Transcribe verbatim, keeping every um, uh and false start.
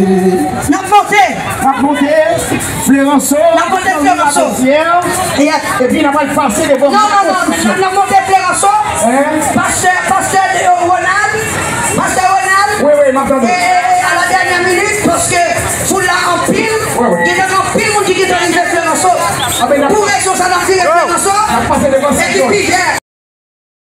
N ap monte. N ap monte Fleranso. N ap monte Fleranso. Yes. Epi n ap al pase devan. Non, non, non, n ap monte Fleranso. Pastè, pastè Ronald. Pastè Ronald. Wi, wi, m ap tande. E a la dènyè minit, paske foul la anpil. Gen anpil moun ki gentan rive Fleranso. Pou rezon sa, n ap vire Fleranso. Epi pi jè.